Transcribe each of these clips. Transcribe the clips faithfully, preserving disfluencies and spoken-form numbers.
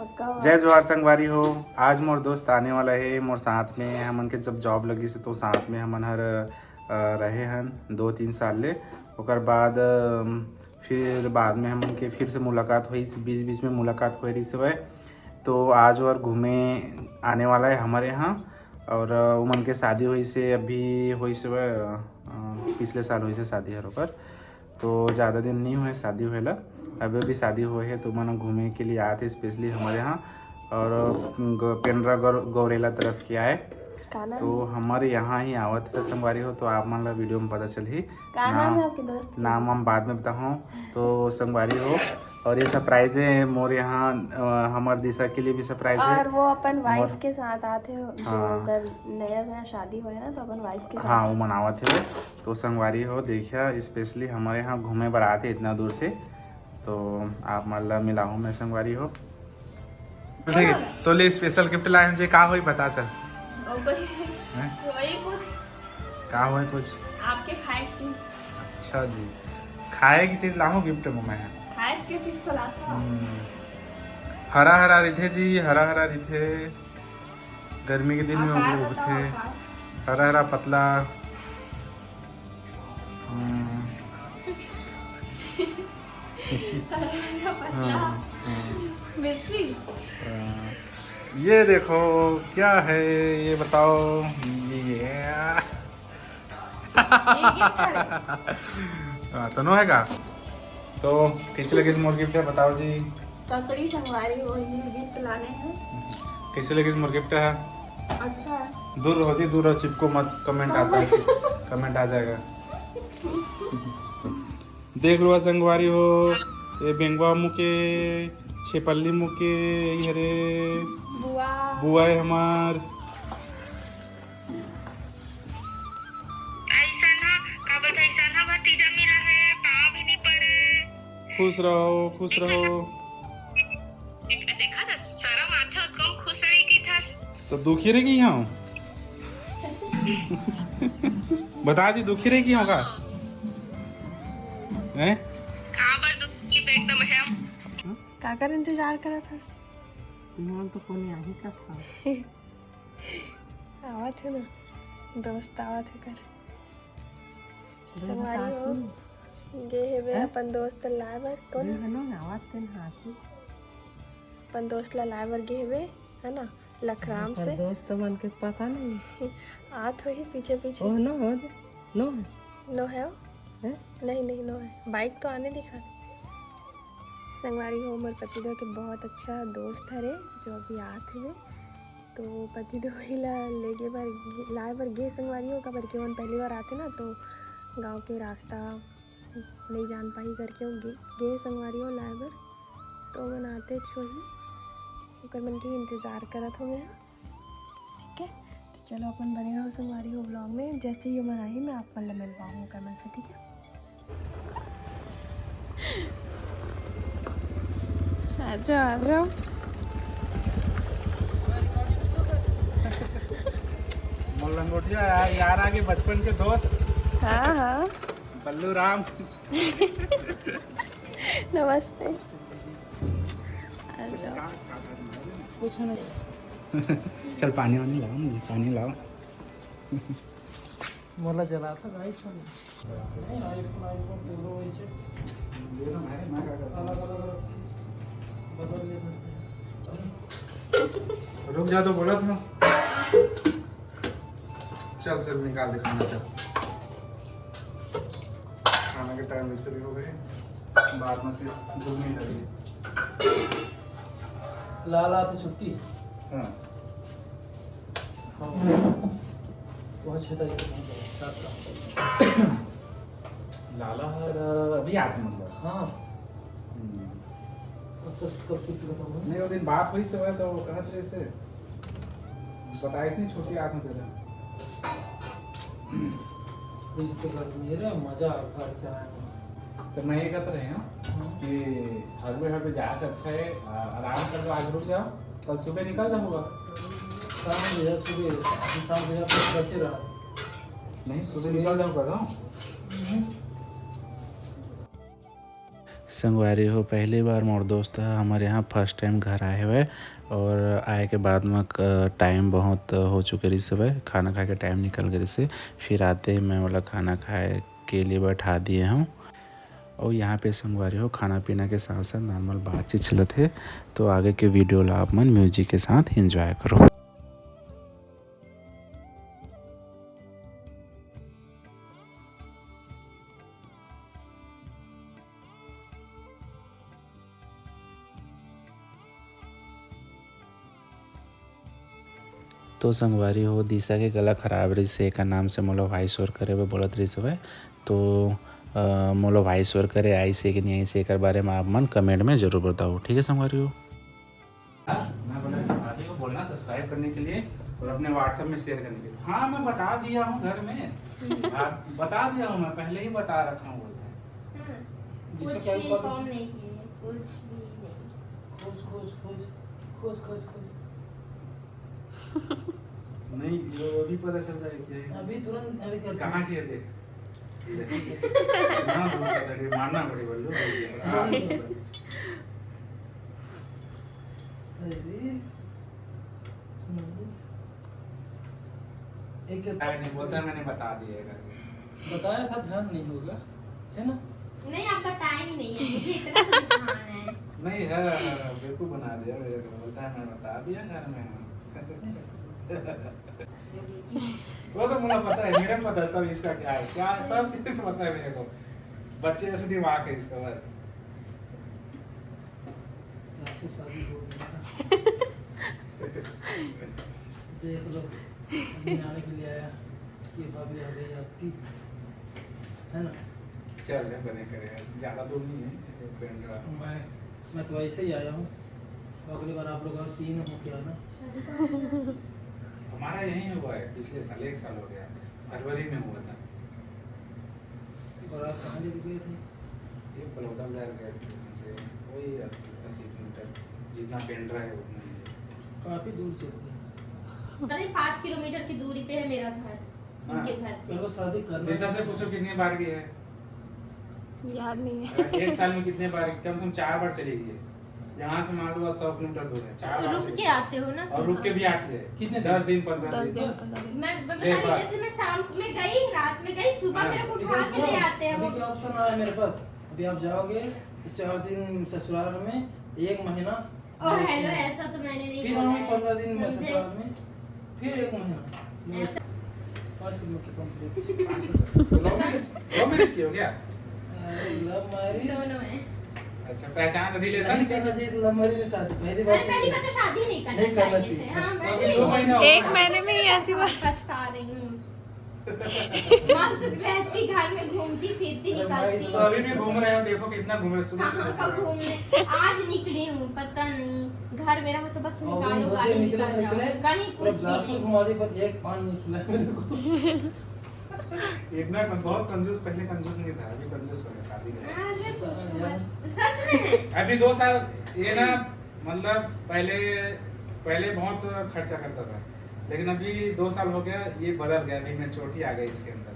पक्का हुआ। जय जोहार संगवारी हो। आज मोर दोस्त आने वाला है मोर साथ में। हमन के जब जॉब लगिस हे तो साथ में हमन हर अ, रहे हन दो तीन साल ले। ओकर बाद अम, फिर बाद में हमन के फिर से मुलाकात होइस, बीच बीच में मुलाकात होए रहिस हवय। तो आज ओहर घूमे आने वाला है हमर यहाँ। और अ, उमन के शादी होइस हे, अभी होइस हवय, अ, अ, पिछले साल होइस हे शादी हर ओकर। तो ज़्यादा दिन नहीं हुए शादी होए ला, अभी अभी शादी हुए है। तो मन घूमे के लिए आते स्पेशली हमारे यहाँ, और ग- पेंड्रा गौर- गौरेला तरफ के आए। का नाम तो है? हमारे यहाँ ही आवत है संगवारी हो, तो आप मन ला वीडियो में पता चलही। का नाम नाम है आपके दोस्त के? नाम हम बाद में बताहूँ। तो संगवारी हो, और ये सरप्राइज है मोर यहाँ, अ, हमार दिशा के लिए भी सरप्राइज है। और वो अपन वाइफ मोर- के साथ आते हो, जो हाँ। ओकर नया नया शादी होए ना, तो अपन वाइफ के साथ। हाँ, वो मनावत है। तो संगवारी हो, देखिया, स्पेशली हमारे यहाँ घूमे बर आते इतना दूर से, तो आप मन ला मिलाहूँ मैं संगवारी हो। ठीक है, तो ले स्पेशल गिफ्ट लाए हैं जी, का होई बता चल। ओ कोई हैं? वही कुछ का होई कुछ? आपके खाए की चीज। अच्छा जी, खाए की चीज लाहूँ गिफ्ट में मैं। खाए के चीज तो लाता हूँ। हम्म, हरा हरा रिथे जी, हरा हरा रिथे, गर्मी के दिन में उगथे। हरा हरा पतला। हम्म। हरा हरा पतला। हाँ, हाँ। मिर्ची। हाँ। ये देखो क्या है, ये बताओ। ये ये क्या है? हाँ, तो नो है का? तो कैसे लगे मोर गिफ्ट है, बताओ जी। ककड़ी संगवारी हो, ये गिफ्ट लाने हैं। कैसे लगे मोर गिफ्ट है? अच्छा है। दूर रहो जी, दूर रहो, चिपको मत, कमेंट आता है, कमेंट आ जाएगा। देख लो संगवारी हो, ये बेंगवा मुके, छेपल्ली मुके, यही हरे बुआ। बुआ है हमार। ऐसा ना, का बोलते, ऐसा ना भतीजा मिला है, पाँव भी नहीं पड़े। खुश रहो, खुश रहो। देखा था, शर्म आथे, कम खुश रही की था। तो दुखी रह गई हूँ। बता जी, दुखी रह गई हूँ का? हैं? का बर दुखी पे एकदम है। काकर इंतजार करत हस? तुमन तो कोने आही का था। आवत है ना, दोस्त आवत है कर। संगवारी हो, गे हेबे हैं? अपन दोस्त ला लाए बर। कौन? गे हे ना, आवत तेन हांसी। अपन दोस्त ला लाए बर गे हेबे, है ना, लखराम से। दोस्त मन के पता नहीं। आत होही पीछे पीछे। ओह, नो हो, नो है। नो है वो? हैं? नहीं, नहीं, नो है। बाइक तो आने दिखा। संगवारी हो, मोर पतिदेव के बहुत अच्छा दोस्त हरे, जो अभी आत हवे। तो पतिदेव ही ला लेगे बर, लाए बर गे संगवारी हो, काबर के ओन पहली बार आथे ना, तो गांव के रास्ता नहीं जान पाही करके वो गे, गे संगवारी हो लाए बर। तो मन आते छोही, ओकर मन के इंतजार करत हो मैं। ठीक है, तो चलो अपन बने रहो संगवारी हो ब्लॉग में। जैसे ही ओमन आही, मैं आप मन ला मिलवाऊँ ओकर मन से, ठीक है? आ जाओ, आ जाओ। मोर लंगोटिया यार, यार आगे बचपन के दोस्त। हाँ, हाँ। बल्लू राम। नमस्ते। आ जाओ। कुछ नहीं। चल पानी वानी लाओ, मुझे पानी लाओ। मोला जला था गाइस। अलग अलग बदल लेना। रुक जा तो बोला था। चल चल निकाल दे खाना, चल। खाना के टाइम वैसे भी हो गए, बाद में फिर भूख नहीं लगी। लाला तो छुट्टी। हाँ। हाँ। वो छह तारीख को पहुंच जाएगा, सात का। लाला हर अभी आठ नंबर। हाँ। हम्म। अब तो कब छुट्टी खत्म हुई? नहीं, वो दिन बात हुई से हुआ तो वो कहत रहे से बताइस नहीं, छुट्टी आठ में तेरा। कुछ तो कर मेरे मजा आ घर जाए। तो मैं ये कहता रहे हूँ हाँ। कि हर वे हर वे जाए से अच्छा है, आ, आराम कर लो, आज रुक जाओ, कल सुबह निकल जाओगा। शाम को जा सुबह, शाम को जा बचे रहा। नहीं, सुबह निकल जाओगा ना। हम्म। संगवारी हो, पहली बार मोर दोस्त ह हमर यहाँ first time घर आए हवय और आए के बाद म क-, time बहुत हो चुके रहिस हवय, खाना खाए के time निकल गे रहिस हे। फिर आते ही मैं ओला खाना खाए के लिए बैठा दिए हूँ। और यहाँ पे संगवारी हो, खाना पीना के साथ साथ normal बातचीत चलत हे, तो आगे के video ला आप मन music के साथ enjoy करो। तो संगवारी हो, दिशा के गला खराब रहिस हे, एकर नाम से मोला voice over करे बर बोलत रहिस हवय। तो, अ, मोला voice over करे आइस हे कि नहीं आइस हे, एकर बारे में आप मन comment में जरूर बताओ, ठीक है संगवारी हो? मैं बोला, भाभी को बोलना subscribe करने के लिए और अपने WhatsApp में share करने के लिए। हाँ, मैं बता दिया हूँ घर में। आप बता दिया हूँ, मैं पहले ही बता रखा हूँ, बोलता है। हाँ, कुछ भी कम नहीं है, कुछ भी नहीं। खुश, खुश, खुश, खुश, खुश, खुश। नहीं, वो अभी पता चल जाएगा क्या है। अभी तुरंत, अभी कर। कहाँ की है, देख। ना, बहुत ज्यादा, ये मानना पड़ेगा, लो, लो, लो। हाँ। अरे। एक अरे, नहीं बोलता, मैंने बता दिया है करके। बताया था, ध्यान नहीं होगा, है ना? नहीं, आप बताए ही नहीं है, मुझे इतना तो ध्यान है। नहीं है, बेवकूफ बना दिया मेरे को, बोलता है, मैं बता दिया घर में। वो तो मुझे पता है, मेरे को पता है सब इसका क्या है, क्या सब चीज पता है मेरे को। बच्चे जैसे दिमाग है इसका बस। आपसे शादी हो गई। देख लो, अभी आने के लिए आया, ये भाभी आ गई आपकी, है ना? चल रहे बने करे, ज्यादा दूर नहीं है, पेंड्रा। मैं, मैं तो ऐसे ही आया हूँ, अगली बार आप लोग और तीन हो क्या ना? हमारा यहीं हुआ है, पिछले साल, एक साल हो गया, फरवरी में हुआ था। और आप कहाँ लेके गए थे? ये बलौदा बाजार गए थे, यहाँ से वही अस्सी, अस्सी किलोमीटर, जितना पेंड्रा है उतना ही है। काफी दूर चलते हैं। अरे, पाँच किलोमीटर की दूरी पे है मेरा घर, हाँ। इनके घर से। मेरे को शादी करना दिशा से है। पूछो कितनी बार गई है? याद नहीं है। अगर एक साल में कितने बार, कम से कम चार बार चली गई है। यहाँ से मान लो सौ किलोमीटर दूर है, चार बार रुक चली के गई। आते हो ना और फिर? रुक के भी आती है। कितने दिन? दस दिन, पन्द्रह दस दिन। दिन, पन्द्रह दिन। मैं, मैं, देख अरे, बस। जैसे मैं शाम में गई, रात में गई, सुबह हाँ। मेरे को उठा के ले आते हैं वो। अभी क्या option आया मेरे पास? अभी आप जाओगे तो चार दिन ससुराल में, एक महीना ओह, hello, ऐसा तो मैंने नहीं फिर बोला हम है। पन्द्रह दिन में समझे? ससुराल में, फिर एक महीना। ऐसा पाँच किलोमीटर complete। पाँच kilometre. Love marriage, love marriage की हो क्या? अरे, love marriage। दोनों है। अच्छा, पहचान, relation? नहीं करना चाहिए तो love marriage में शादी, पहली बात अरे, पहली तो बात तो शादी नहीं करना नहीं करना चाहिए चाहिए। था। हाँ, अभी वैसे दो ही। महीना हुआ एक है। महीने में ही ऐसी बात। पछता रही हूँ। मस्त रहती, घर में घूमती फिरती, अरे भाई, निकलती। तो अभी भी घूम रहे हो, देखो कितना घूम रहे हो, सुबह से कहाँ घूम का रहे हो। घूमने? आज निकली हूँ, पता नहीं, घर में रहो तो बस और निकालो, वो गाली निकले, निकाल जाओ। निकले, कहीं और कुछ भी नहीं। घुमा दी, पर एक पान नहीं खिलाया मेरे को। इतना कं-, बहुत कंजूस, पहले कंजूस नहीं था, अभी कंजूस हो गया शादी के बाद। अरे, कुछ मत, सच में है। अभी दो साल ये ना, मतलब, पहले, पहले बहुत खर्चा करता था, लेकिन अभी दो साल हो गया, ये बदल गया, अभी maturity आ गई इसके अंदर,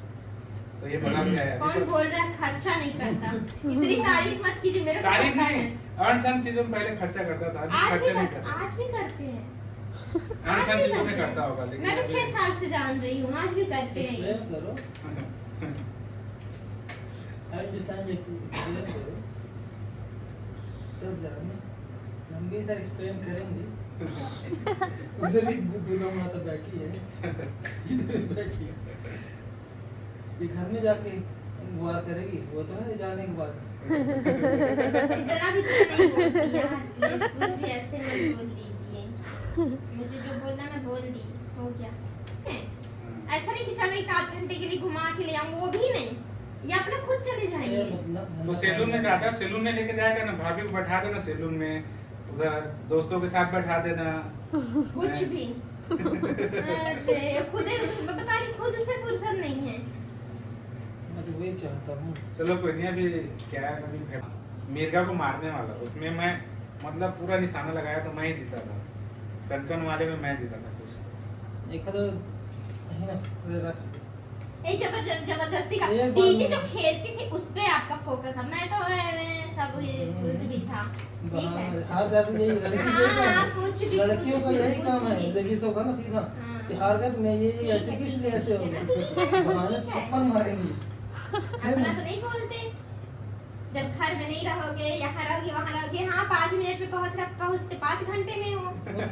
तो ये बदल गया है। अभी कौन तो बोल रहा है खर्चा नहीं करता? इतनी तारीफ मत कीजिए, मेरे को तारीफ पता नहीं, है। अनसन चीजों में पहले खर्चा करता था, अभी आज भी खर्चा नहीं कर-, करता। आज भी करते हैं। अनसन आज भी चीजों में करते हैं। करता होगा, लेकिन मैं तो अभी छह साल से जान रही हूँ, आज भी करते हैं ये। Explain करो। Understand, explain करो। तब जाने। हम भी इधर explain करेंगे। उधर भी दु-, दुर्गा माता बैठी है। इधर भी बैठी है। ये घर में जाके war करेगी, वो तो है जाने के बाद। इतना भी तो नहीं बोलती यार, please, कुछ भी ऐसे मत बोल दीजिए। मुझे जो बोलना, मैं बोल दी, हो गया। ऐसा नहीं कि चलो एक आध घंटे के लिए घुमा के ले आऊं, वो भी नहीं, ये अपना खुद चले जाएंगे। ये मतलब तो सैलून में जाता है, सैलून में लेके जाएगा ना, भाभी को बैठा देना सैलून में, उधर दोस्तों के साथ बैठा देना। कुछ भी। अरे, खुद ही, मैं बता रही, खुद से फुर्सत नहीं है। मैं तो वही चाहता हूँ। चलो कोई नहीं, अभी क्या है, अभी घर, मिर्गा को मारने वाला, उसमें मैं, मतलब, पूरा निशाना लगाया तो मैं ही जीता था, कनकन वाले में मैं जीता था कुछ। एक तो है ना, पूरे रख। नहीं, जबरदस्त, जबरदस्ती का। एक बार दीदी में जो खेलती थी, उस पे आपका फोकस था। मैं तो, मैं, मैं सब ये कुछ भी था। ठीक है। बहाना, हर दफे यही, लड़की के हाँ, तो, हाँ, कुछ भी, लड़कियों कुछ का भी, यही कुछ काम है, भी। लेडीज होगा ना सीधा हाँ। कि हार गए तो मैं ये, ये ऐसे, किस लिए ऐसे हो गए? बहाने ठीक है। छप्पन मारेंगी। अपना तो नहीं बोलते। जब घर में नहीं रहोगे, यहाँ रहोगे, वहाँ रहोगे, हाँ, पाँच मिनट में पहुँच, पहुँचते पाँच घंटे में हो, है ना?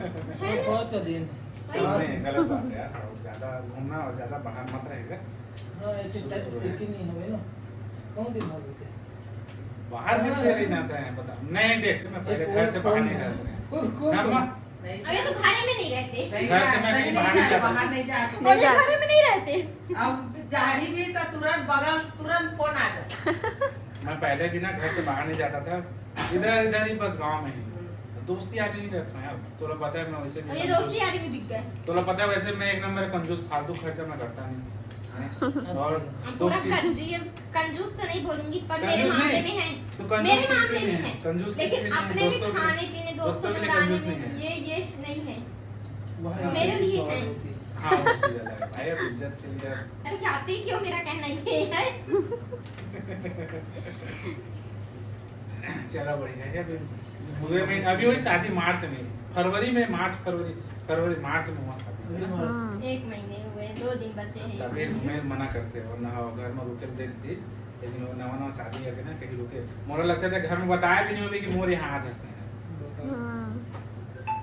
पहुँच का दिन। वही तो। नहीं, गलत बात है यार, और ज्यादा घूमना और ज्यादा बाहर मत रहेगा। हाँ, ये तो शुरू, सेट शुरू से है। कि नहीं हो गई ना? कौन सी भाग होते हैं? बाहर किस लिए नहीं जाते हैं, पता नहीं। देख, मैं पहले घर से बाहर नहीं जाते हैं। कौन, कौन, हम कौन? अबे तो घर में नहीं रहते। घर से मैं कहीं बाहर नहीं जाता। बाहर नहीं जाता। अबे घर में नहीं रहते। अब जाही भी तो तुरंत बगल, तुरंत फोन आ जाता। मैं पहले भी ना घर से बाहर नहीं जाता था, इधर, इधर ही बस गांव में ही। दोस्ती यारी नहीं रखना यार, तोला पता है मैं वैसे भी और ये कंजूस। दोस्ती यारी भी बिक गए। तोला पता है वैसे मैं एक नंबर कंजूस, फालतू खर्चा मैं करता नहीं। हैं? और हम पूरा दोस्ती कंजूस, कंजूस तो नहीं बोलूंगी, पर मेरे कंजूस मामले नहीं। में है। तो कंजूस मेरे किस मामले लिए में नहीं है? है। कंजूस किस लेकिन लिए नहीं है? अपने भी दोस्तों के लिए, खाने पीने, दोस्तों दोस्तों के लिए मिलाने कंजूस में नहीं है। ये, ये नहीं है। वह हाँ, मेरे लिए है। हाँ, वो चीज़ अलग है। भाई, अब इज्जत चली जाए। अरे, क्या आते ही क्यों मेरा कहना ये है? चलो, बढ़िया है। अभी हुए में, अभी हुई शादी मार्च में, फरवरी में, मार्च, फरवरी, फरवरी, मार्च में हुआ शादी। हाँ। एक महीने हुए, दो दिन बचे हैं। तभी मैं मना करते, वरना घर में रुके दे देतीस, लेकिन वो नवा, नवा शादी करके ना कहीं रुके। मोला लगता था घर में बताया भी नहीं होवे कि मोर यहाँ आ धसते हैं। बताओ। हाँ।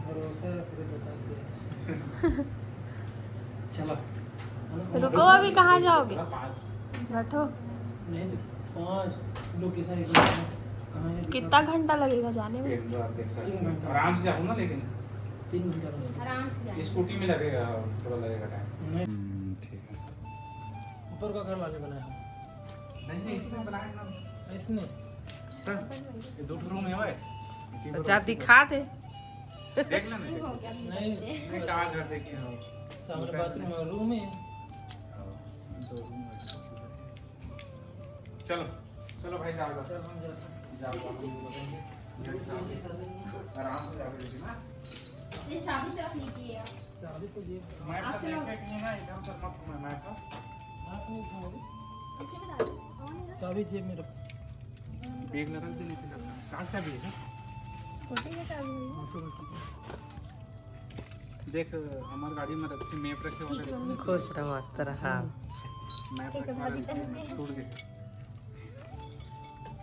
भरोसा रख के बताते हैं। चलो। रुको, अभी कहाँ जाओगे? पाँच। बैठो। नहीं तो पाँच लोकेशन एक कहाँ है? कितना घंटा लगेगा जाने में? पेंड्रा देख सकते हैं। तीन घंटा। आराम से जाओ ना, लेकिन तीन घंटा लगेगा। आराम से जाए। स्कूटी में लगेगा, थोड़ा लगेगा टाइम। नहीं। हम्म, ठीक है। ऊपर का घर वाले बनाया हम। नहीं, नहीं, इसने बनाया ना। इसने? तब ये दो ठो रूम है भाई। अच्छा, दिखा दे। देख लेना, देख। नहीं। नहीं, कहाँ घर देखे हो? सामने बाथरूम है, रूम है। हाँ, दो रूम है। चलो, चलो भाई, जाओ, जाओ। चलो, हम जाते हैं। जाओ, जाओ, हम लोग आराम से जाओ, लेकिन ना। ये चाबी से रख लीजिए आप। चाबी तो जेब में। मैं आप तो चलाओ। देखे कि ना, इधर उधर मत घूमे, मैं तो। आप नहीं उठाओगे? पीछे में डालो। चाबी जेब में रखो। बैग में रख देने के लिए। कहाँ से चाबी है? स्कूटी का चाबी है। ऑटो में। देख, हमार गाड़ी में रखे, मैप रखे वाला रखे। खुश रह, मस्त रहा। मैप रखे वाला रखे, टूट गए।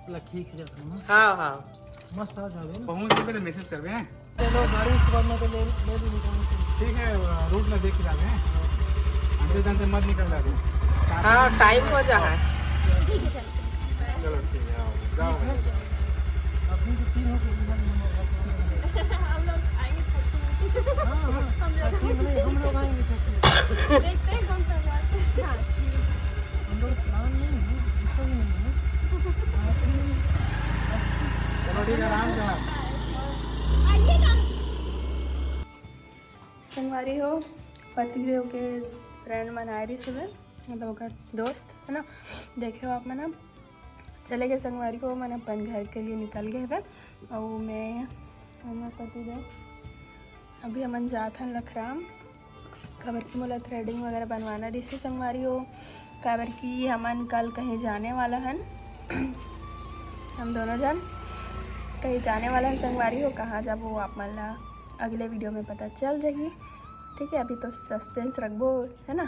चला, ठीक है, जाता हूँ। हाँ, हाँ। मस्त आ जावे ना। पहुँच के पहले मैसेज करबे, हैं? चलो, गाड़ी के बाद में तो ले, ले भी निकलने के। ठीक है, रूट में देख के जावे, हैं? अंदर जान से मत निकल जावे। हाँ, टाइम हो जा है। ठीक है, चलो। चलो, ठीक है, आओ, जाओ, भैया, जाओ। अभी तो तीन हो गए, इधर हम लोग आएंगे, थक के। हाँ, हाँ, हम लोग थक के नहीं, हम लोग आएंगे, थक के। देखते हैं कौन सा बात है। हाँ, ठीक है। हम लोग प्लान नहीं है, बिल्कुल नहीं है। चलो ठीक है, आराम से। आइएगा। संगवारी हो, पतिदेव के फ्रेंड मन आए रहिस हवे, मतलब ओकर दोस्त, है ना, देखे हो आप मन ह। चले गए संगवारी हो, मन अपन घर के लिए निकल गए हवे, अउ मैं, हमर पतिदेव, अभी हमन जात हन लखराम, काबर कि मोला थ्रेडिंग वगैरह बनवाना रहिसे संगवारी हो, काबर कि हमन कल कहीं जाने वाला हन, हम दोनों जन कहीं जाने वाला हन संगवारी हो। कहाँ जाबो, वो आप मन ला अगले वीडियो में पता चल जाही, ठीक है? अभी तो सस्पेंस रखबो, है ना?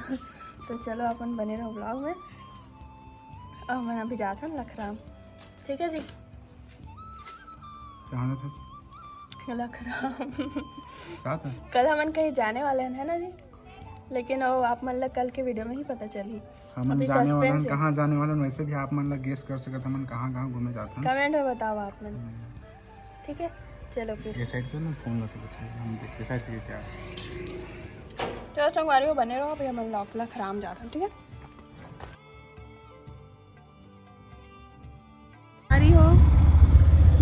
तो चलो, अपन बने रहो ब्लॉग में। अब हमन अभी जात हन लखराम, ठीक है जी? कहाँ जात हस? लखराम। साथ में? कल हमन कहीं जाने वाले हन, है ना जी? लेकिन वो आप मन ला कल के वीडियो में ही पता चलही। हमन अभी जाने वाले हन, सस्पेंस है। कहाँ जाने वाले हन, वैसे भी आप मन ला गेस कर सकत, हमन कहाँ कहाँ घूमे जात हन। कमेंट में बताओ आप मन। हम्म। ठीक है, चलो फिर। ये साइड कर ना, फोन ला तो बचा, हम देख, ये साइड से कैसे आ रहे हैं। चलो संगवारी हो, बने रहो, अभी हमन लख-, लखराम जात हन, ठीक है? अरे हो,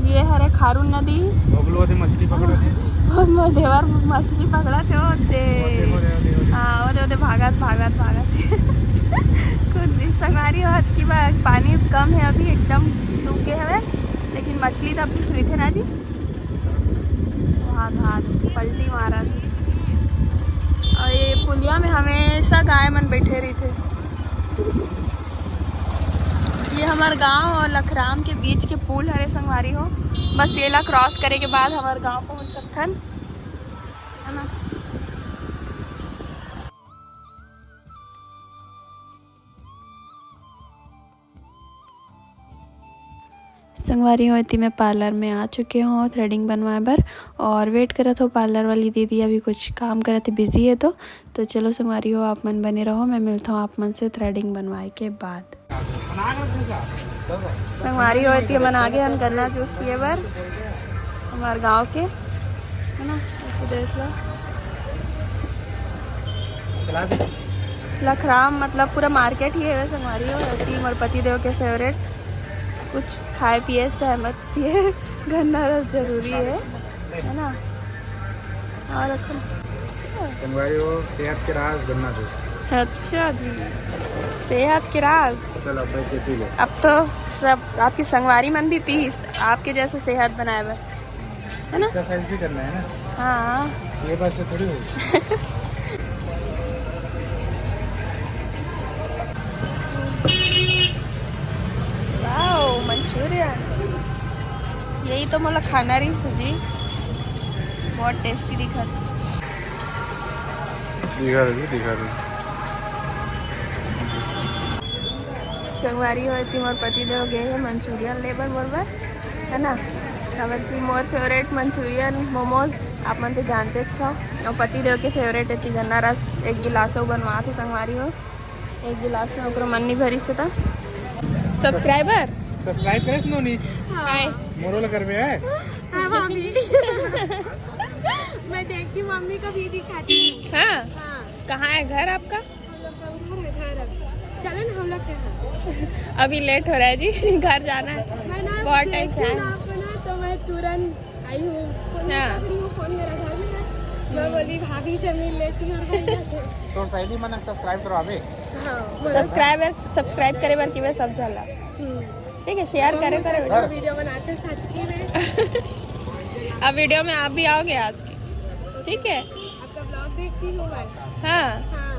ये हरे खारून नदी। बबलू अदे मछली पकड़ रहे हैं। और मोर देवर मछली पकड़त हे, ओदे। ओदे, ओदे, ओदे, ओदे। हाँ, ओदे, ओदे भागत, भागत, भागत। कुछ भी संगवारी हो, अतकी बार पानी कम है अभी, एकदम सूख गए हवे, लेकिन मछली तो अभी रहिथे ना जी। भाग, भाग, पलटी मारत। और ये पुलिया में हमेशा गाय मन बैठे रहिथे। ये हमर गांव और लखराम के बीच के पुल हरे संगवारी हो। बस ये ला क्रॉस करे के बाद हमर गांव पहुंच सकथन, है ना। संगवारी हो, एती मैं पार्लर में आ चुके हों थ्रेडिंग बनवाए बर और वेट करत हों पार्लर वाली दीदी, अभी कुछ काम करत हे, बिजी हे। तो तो चलो संगवारी हो, आप मन बने रहो, मैं मिलता हूँ आप मन से थ्रेडिंग बनवाए के बाद। संगवारी हो, एती मन आगे हन गन्ना जूस पिए बर, हमर गांव के, है ना। ऐसे देख लो, लखराम मतलब पूरा मार्केट ही है संगवारी हो। एती मोर पति देव के फेवरेट, कुछ खाए पिए चाहे मत पिए, गन्ना रस जरूरी है, है ना। और अपन संगवारी हो, सेहत के राज गन्ना जूस। अच्छा जी, सेहत के राज। चलो, अब बैठ के पी लो। अब तो सब आपकी संगवारी मन भी पी, आपके जैसे सेहत बनाए बर, है ना। एक्सरसाइज भी करना है ना। हाँ। ये बस से थोड़ी हो। वाओ, मंचूरियन, यही तो मोला खाना रहिस जी, बहुत टेस्टी दिखत। दिखा दे जी, दिखा दे। संगवारी हो, एती मोर पति देव गे हे मंचूरियन ले बर मोर बर, है ना। काबर कि मोर फेवरेट मंचूरियन, मोमोज, आप मन तो जानते हो। और पति देव के फेवरेट एती गन्ना रस, एक गिलास अउ बनवा के संगवारी हो, एक गिलास में ओकरो मन नहीं भरी से। सब्सक्राइबर सब्सक्राइब करे सुनो नी। हाँ। मोरो ला करबे है। हाँ भाभी। मैं देखती हूँ, मम्मी को भी दिखाती हूँ। हाँ। हाँ। कहाँ है घर आपका? हम लोग का घर है, घर है। चलो ना हम लोग के यहाँ। अभी लेट हो रहा है जी, घर जाना है। मैं ना बहुत टाइम देखती से हूँ आए। ना आपको ना, तो मैं तुरंत आई हूँ। फोन हाँ। कर रही हूँ, फोन मेरा घर में है। मैं बोली भाभी से मिल लेती हूँ और भैया से। तो सहेली मन सब्सक्राइब करो अभी। हाँ, बोलो। सब्सक्राइबर सब्सक्राइब करे बर की वे सब झन ला। हम्म। ठीक है, शेयर करे करे। अच्छा वीडियो बनाते सच्ची में। अब वीडियो में आप भी आओगे आज की, ठीक है। आपका ब्लॉग देखती हूँ मैं। हाँ। हाँ।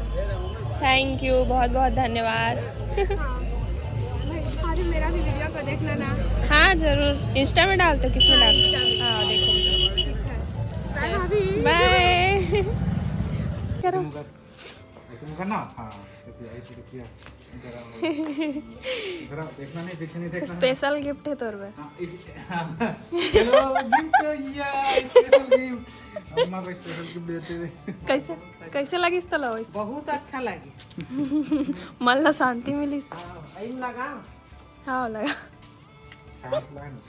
थैंक यू, बहुत बहुत धन्यवाद। हाँ। भाई, अरे मेरा भी वीडियो को देख लेना। हाँ जरूर, इंस्टा में डालते हो, किस में हाँ, डालते हो? इंस्टा में। हाँ, देखूंगी। ठीक है। बाय भाभी। बाय। करो। तुम करना। हाँ, देखिए, ऐसे देखिए। इधर आओ। इधर आओ, देखना नहीं, पीछे नहीं देखना है। स्पेशल गिफ्ट है तोर बर। हाँ, इस-, हाँ। चलो, गिफ्ट, या, स्पेशल गिफ्ट। अम्मा को स्पेशल गिफ्ट देते हुए। कैसे, कैसे लगिस तोला वैसे? बहुत अच्छा लगिस। मन ला शांति मिलिस। हाँ, ऐन लगा। हाँ, लगा। शांत लगा ना।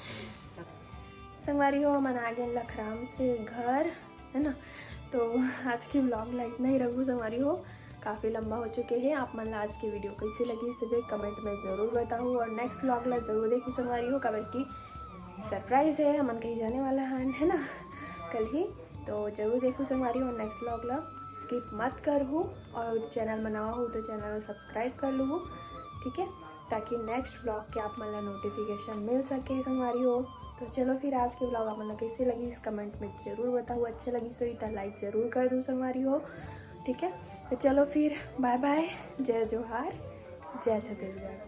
संगवारी हो, हमन आ गेन लखराम से घर, है ना। तो आज के व्लॉग ला इतना ही रखूँ संगवारी हो, काफ़ी लंबा हो चुके हैं। आप मन ला आज के वीडियो कैसे लगी, इसे भी कमेंट में ज़रूर बताओ और नेक्स्ट व्लॉग ला ज़रूर देखो संगवारी हो, काबर कि सरप्राइज है, हमन कहीं जाने वाला हन, है ना, कल ही। तो जरूर देखो संगवारी हो नेक्स्ट व्लॉग ला, स्किप मत करहू और चैनल में नवा हो तो चैनल ला सब्सक्राइब कर लूहू, ठीक है, ताकि नेक्स्ट व्लॉग के आप मन ला नोटिफिकेशन मिल सके संगवारी हो। तो चलो फिर आज के व्लॉग आप मन ला कैसे लगिस, कमेंट में जरूर बताओ। अच्छा लगिस होही तो लाइक जरूर कर दो संगवारी हो, ठीक है। तो चलो फिर बाय बाय, जय जोहार, जय छत्तीसगढ़।